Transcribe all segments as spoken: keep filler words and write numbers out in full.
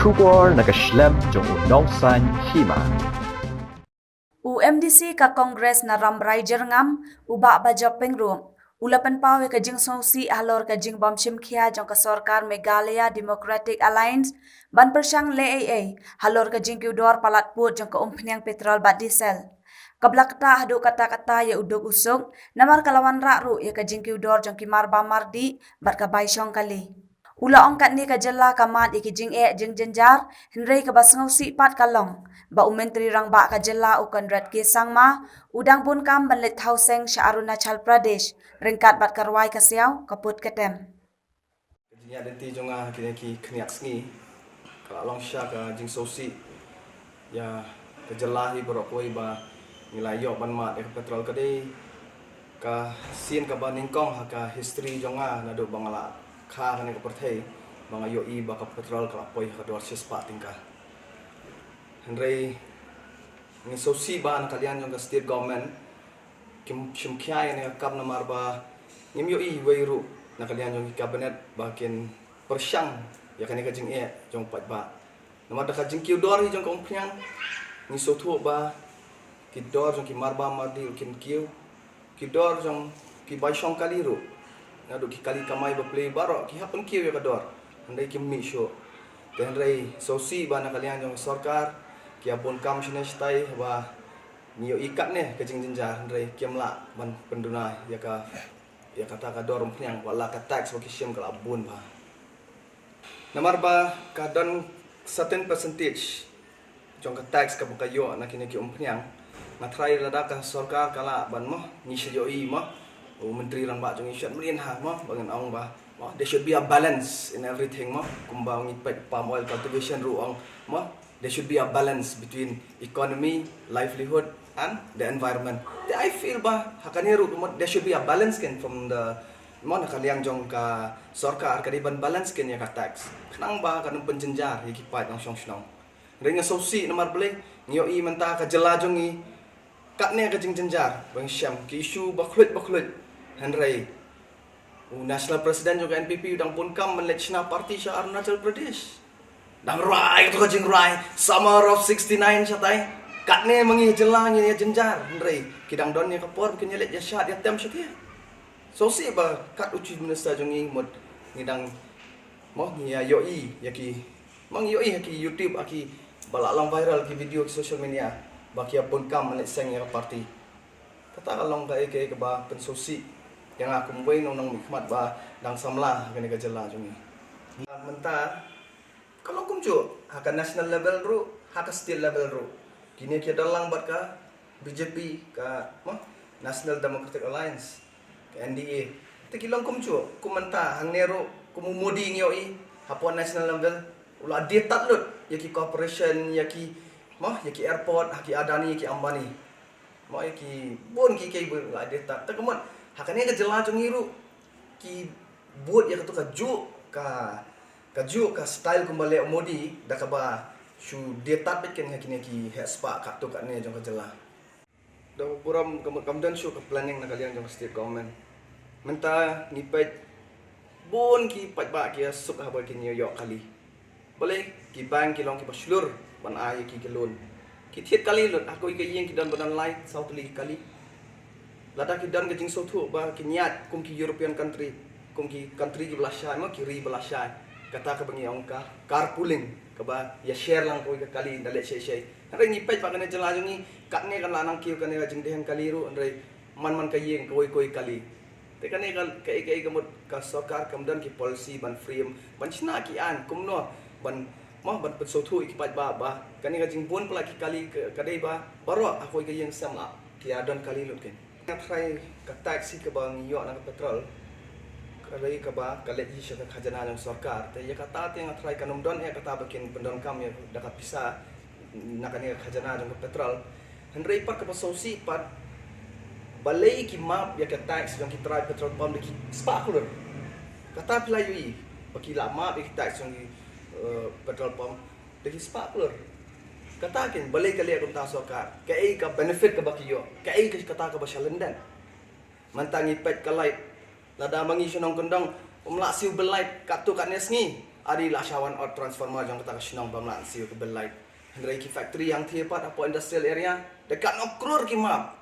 Khubor na ka shlem jong u nongsan hima. U M D C ka Congress na Rambrai Jyrngam, u Bah Bajop Pyngrope, u la pynpaw ïa ka jingsngewsih halor ka jingbym shim khia jong ka sorkar Meghalaya Democratic Alliance ban pyrshang leh ei ei halor ka jingkiew dor palat pud jong ka umphniang petrol bad diesel. Ka bla kata haduh katta katta ïa u duk u suk, namar ka la wanrah ruh ïa ka jingkiew dor jong ki marba mardih bad ka bai shong kali. U la ong katne ka jylla ka mad ïa ki jingeh jingjynjar, hynrei kaba sngewsih pat ka long ba u Myntri Rangbah ka jylla u Conrad K Sangma u dang bun kam ban leit thaw seng sha Arunachal Pradesh ryngkat bad ka rwai ka siaw, ka put ka tem. Ka jingïaid lynti jong nga kine ki khyndiat sngi ka la long shisha ka jingsngewsih ïa ka jylla hi baroh kawei ba ngi la ïoh ban mad ïa ka petrol. Ka dei ka sien kaba nyngkong ha ka history jong nga naduh ba nga la kha kane ka pyrthei ba nga ïohi ba ka petrol ka la poi ha ka dor shispah tyngka. Hynrei ngi sngewsih ba na ka liang jong ka state government kim shim khia ïa kane ka kam namar ba ngim ïohi iwei ruh na ka liang jong ki cabinet ba kin pyrshang ïa kane ka jingeh jong u paidbah. Namar da ka jingkiew dor hi jong ka umphniang ngi sngewthuh ba ki dor jong ki marba mardih ruh kin kiew, ki dor jong ki bai shong kali ruh, naduh ki kali kamai ba plie baroh ki hap ban kiew ïa ka dor. Hynrei kim mih shuh. Te hynrei sngewsih ba na ka liang jong ka sorkar ki ïa bun kam shane shatai ba ngi ïohi katne ka jingjynjar hynrei kim lah ban pynduna ïa ka, ïa kata ka dor umphniang, wat la ka tax ba ki shim ka la bun bha. Namar ba ka don certain percentage jong ka tax kaba ka ïoh na kine ki umphniang. Nga tharai lada ka sorkar ka lah ban mo, ngi shu ïohi mo, u Myntri Rangbah jong ngi Shad Mlien ha mo, ba ngan ong ba mo, there should be a balance in everything mo, kumba ngi peit palm oil cultivation ruh ong mo, there should be a balance between economy, livelihood and the environment. Te I feel ba ha kane ruh mo, there should be a balance ken from the mo na ka liang jong ka sorkar ka dei ban balance ken ïa ka tax. Khnang ba kan ym pynjynjar ïa ki paid nongshong shnong. Hynrei nga sngewsih namar balei, ngi ïohi mynta ka jylla jong ngi katne ka jingjynjar ba ngi shem ki issue ba khluit ba khluit. Hynrei u National President jong ka N P P u dang bun kam ban leit shna party sha Arunachal Pradesh. Dang rwai kato ka jingrwai Summer of sixty-nine shatai. Katne ma ngi jylla ngi ïa jynjar hynrei ki dang don ïa ka por ba kin ïa leit ïa shad ïa tem shatai. Sngewsih ba kat u Chief Minister jong ngi mut ngi dang mo ngi ïa ïohi ïa ki, ma ngi ïohi ha ki YouTube ha ki ba la long viral ki video ki social media ba ki ïa bun kam ban leit seng ïa ka party. Kata ka long kaei kaei kaba pynsngewsih ïa nga kum uwei u nongmihkhmat ba dang samla ha kane ka jylla jong ngi. Mynta ka long kumjuh ha ka national level ruh, ha ka state level ruh. Kine ki don lang bad ka B J P, ka mo, National Democratic Alliance, ka N D A. Te ki long kumjuh, kum mynta hangne ruh kum u Modi ngi ïohi hapoh national level u la die tad lut ïa ki corporation, ïa ki mo, ïa ki airport ha ki Adani, ïa ki Ambani. Mo, ïa ki bun ki kiei ba la die tad. Te ka mut ha kane ka jylla jong ngi ruh ki bud ïa kato kajuh ka, kajuh ka style kumba leh u Modi da kaba shu die tad beit ken ha kine ki heh spah katto katne jong ka jylla. Da burom ka mut kam don shuh ka planning na ka liang jong ka state government. Mynta ngi peit bun ki paidbah ki ïa suk haba kin ïoh kali. Balei, ki bank ki long kiba shlur ban ai ïa ki ki loan. Ki thied kali lut, ha kawei ka ïing ki don ba don lai saw tylli ki kali. Lada ki don ka jingsngewthuh ba kin ïaid kum ki European country, kum ki country kiba la shai, mo, ki ri ba la shai. Kata kaba ngi ong ka carpooling, kaba ïa share lang kawei ka kali da leit shei shei. Hynrei ngi peit ba kane jylla jong ngi katne kan la nang kiew kane ka jingdheng kali ruh, hynrei man man ka ïing kawei kawei kali. Te kane ka, kaei kaei ka mut ka sorkar kam don ki policy ban frame, ban shna ki aiñ kumno ban, mo, ban pynsngewthuh ïa ki paidbah ba kane ka jingbun palat ki kali ka, ka dei ba baroh ha kawei ka ïing sem lah ki ïa don kali lut ken. Nga tharai ka tax hi kaba ngi ïoh na ka petrol ka dei kaba ka leit hi sha ka khajana jong sorkar. Te ïa kata te nga tharai kan ym don eh kata ba kin pyndonkam ïa da ka pisa na kane ka khajana jong ka petrol. Hynrei pat kaba sngewsih pat, balei ki map ïa ka tax jong ki trai petrol pump da ki spah klur? Kata phi la ïohi ba ki la map ïa ka tax jong ki, eh, petrol pump da ki spah klur? Kata ken balei ka leh kumta sorkar? Kaei ka benefit kaba ki ïoh? Kaei ka, kata kaba sha lyndet? Mynta ngi peit ka light. Lada ma ngi shnong kyndong, ym lah siew bill light katto katne sngi. Ari la shah wan ot transformer jong kata ka shnong bym lah siew ka bill light. Hynrei ki factory hangthie pat hapoh industrial area da katno klur ki map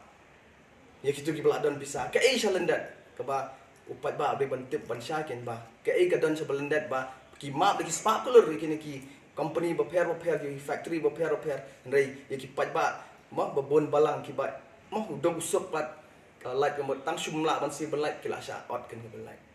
ïa kito kiba la don pisa. Kaei sha lyndet kaba u paidbah u dei ban tip ban shai kin ba kaei ka don sha ba lyndet ba ki map da ki spah klur ïa kine ki company bapher bapher, ki factory bapher bapher, hynrei ïa ki paidbah mo ba bun balang kiba mo u dong u suk pat ka light ka mut tang shu ym lah ban siew bill light ki la shah ot kin ka bill light.